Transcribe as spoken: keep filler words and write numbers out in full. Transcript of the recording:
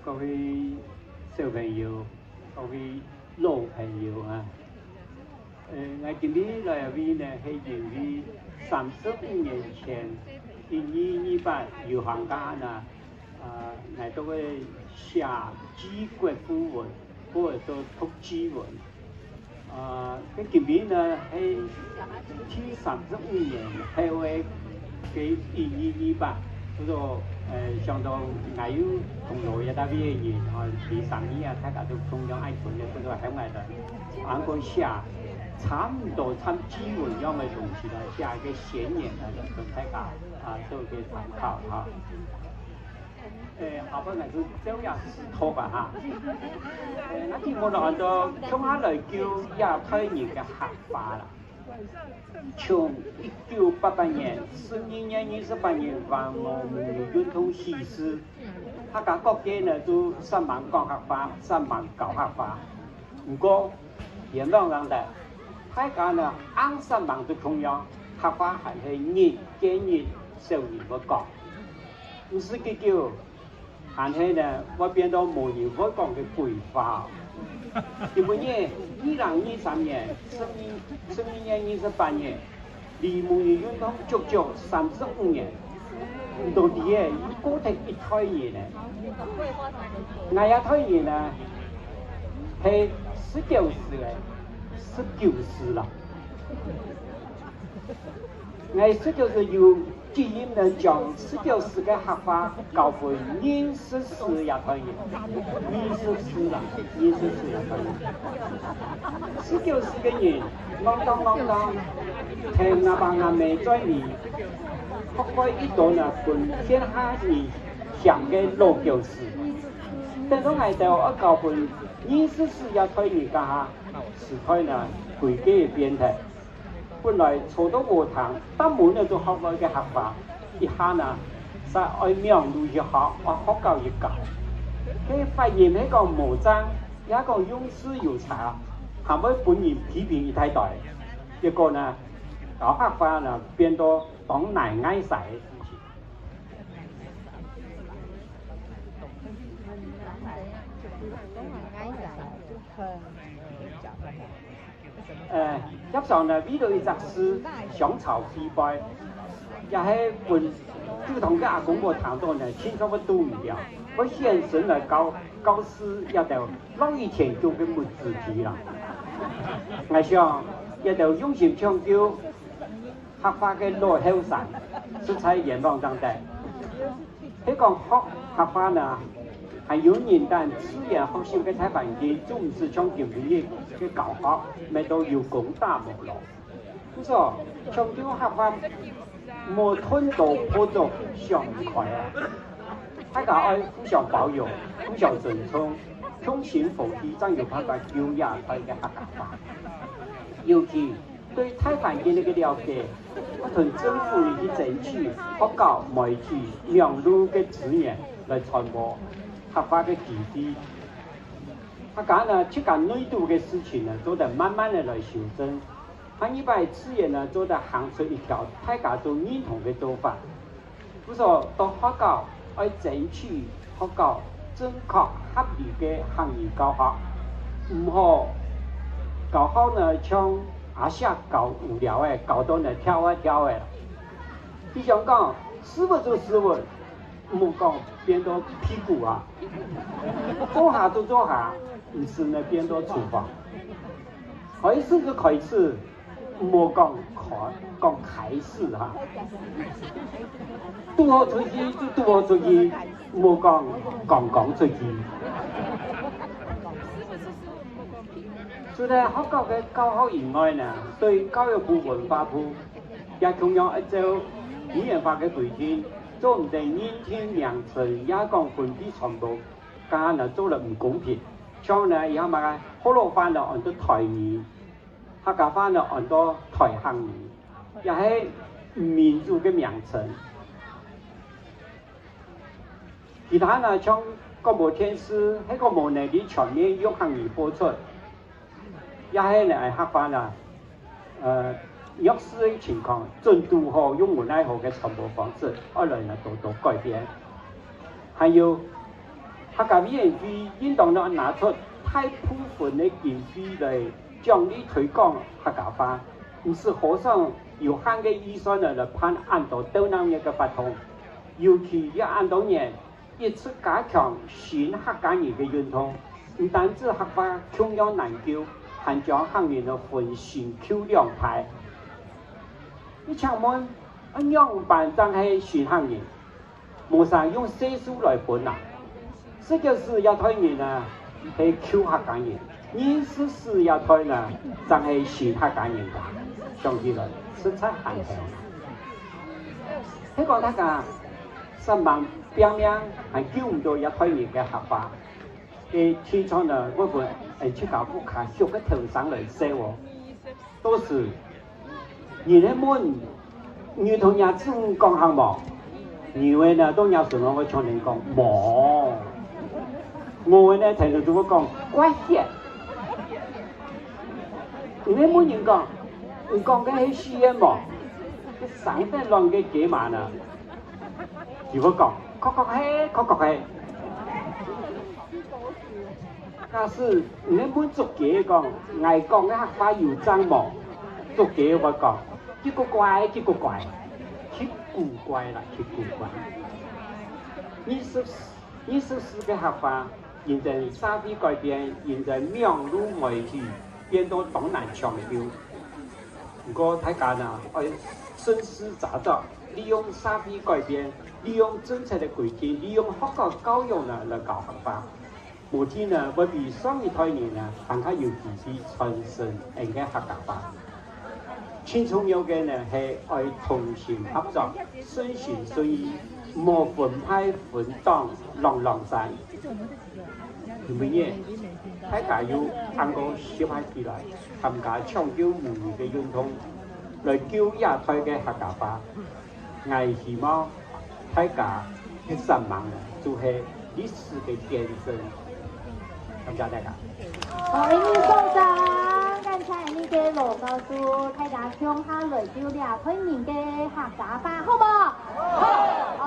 各位小朋友，各位老朋友啊，呃，𠊎今日來這位呢，係因為三十五年前，一二二八遊行該下呢，啊，𠊎都會寫祭國父文，或者說讀祭文。 啊，該今年呢，係第三十五年後个，个一二二八，故所，呃，想到𠊎有同老一大位个人，吼，第三二啊，大家都共樣愛存个，故所喊𠊎來，恁个寫，差毋多參祭文樣个東西來寫个宣言來同大家，啊，做个參考哈。 誒，下擺𠊎就照樣試讀啊哈。誒，𠊎今日來安到共下來救這代人个客話啦。從一九八八年十二月二十八日，還無母語運動起始，客家各界呢就煞猛講客話，煞猛教客話。毋過， 冤枉人个，大家呢，硬煞猛都共樣，客話還係日見日少人會講。毋使幾久，還係呢，會變到無人會講个鬼話。今晡日，二零二三年十二，十二月二十八日， 離母語運動足足三十五年，毋知欸，已過忒一代人咧。𠊎這代人呢，係十九世个，十九世啦。𠊎十九世有責任呢，將十九世个客話教分二十世這代人，二十世啦，二十世這代人。十九世个人，戇當戇當， 聽吾爸吾姆嘴裡，學會一多呢分天下人嫌个老舊詞。等到𠊎兜愛教分二十世這代人該下，時代呢，規个變忒。本來坐到禾埕，逐門仔都學會个客話，一下呢，煞愛網路一學，愛學校一教。該發音係講無正，也講用字有差，還會分人批評一大堆。結果呢， 教客話呢，變到當難挨使个事情。呃，協商呢，為了一隻字，相吵非敗，也係分，就同个阿公婆談到呢，心中个肚裡了，會現身來教，教示這兜落雨天救个母子題啦。𠊎想，這兜用心搶救 客話个老後生，實在冤枉正得。係講學客話呢，還有人等自然學習个大環境，總毋使像今日个教學，乜都有功打無勞。故所，搶救客話，無吞到破竹想毋開啊！大家愛互相包容，互相尊重，同心合意，正有辦法救這代个客家話。尤其 對大環境个了解，愛同政府裡去爭取學校、媒體、網路个資源來傳播客話个機會。客家呢，自家內肚个事情呢，做得慢慢个來修正。下二擺自然呢，做得行出一條大家都認同个做法。 故所到學校愛爭取學校正確合理个客語教學，毋好教學呢像阿舍教無聊仔，教到呢跳啊跳仔。佢想講，食物就食物，毋好講變到屁股啊，坐下就坐下，毋使呢變到廚房。開始就開始， 毋好講開，講開始哈。堵好出去就堵好出去，毋好講剛剛出去。除了學校个教學以外呢，對教育部、文化部也共樣愛照語言法个規定，做毋得認定名稱，也講分別傳播，該下呢做了毋公平。像呢，以後麼个學老話呢安到台語， 客家話呢安到台客語，也係民族个名稱。其他呢，像廣播電視，係講無能力全面用客語播出，也係呢客話呢，呃，弱勢个情況，準堵好用無奈何个傳播方式，愛來呢多多改變。還有，客家委員會應當拿出大部分个經費來獎勵推廣客家話，毋使好像有限个預算來辦恁多鬥鬧熱个活動，尤其這恁多年，一直加強新客家人个運動，毋單止客話共樣難救，還將客人个分新舊兩派。你請問，仰般正係新客人？ 無啥用歲數來分啊。十九歲這代人啊，係舊客家人；二十歲這代呢，正係新客家人啊。想起來，實在還好。係講大家煞猛拚命，還救毋到這代人个客話，該天窗呢，會分𠊎自家屋下畜个頭生來笑哦。到時 人係問：「你同若子女講客無？」牛仔呢，到若脣浪會搶等講：「無。」鵝仔呢，聽著就會講：「怪歇。」人係問人講：「你講个係四縣無？」該生得卵个雞嫲呢，佢會講：「確確係，確確係。」 假使你問竹雞講：「𠊎講个客話有正無？」竹雞會講：「奇古怪，奇古怪，奇古怪啦，奇古怪。」二十，二十世个客話，因為社會改變，因為網路媒體變到當難搶救。 毋過大家呢，愛順勢抓著，利用社會改變，利用政策个規定，利用學校教育呢來教客話。無定呢，會比上一代人呢，還較有機會傳承𠊎个客家話。盡重要个呢，係愛同心合作，順心順意，莫分派分黨，锺锺山。 今晡日，大家又恁樣集合起來，參加搶救母語个運動，來救這代个客家話。𠊎希望大家个煞猛就係歷史个見證。感謝大家。好，為你鼓掌，感謝𠊎个羅教授，大家共下來救這代人个客家話，好無？好。好，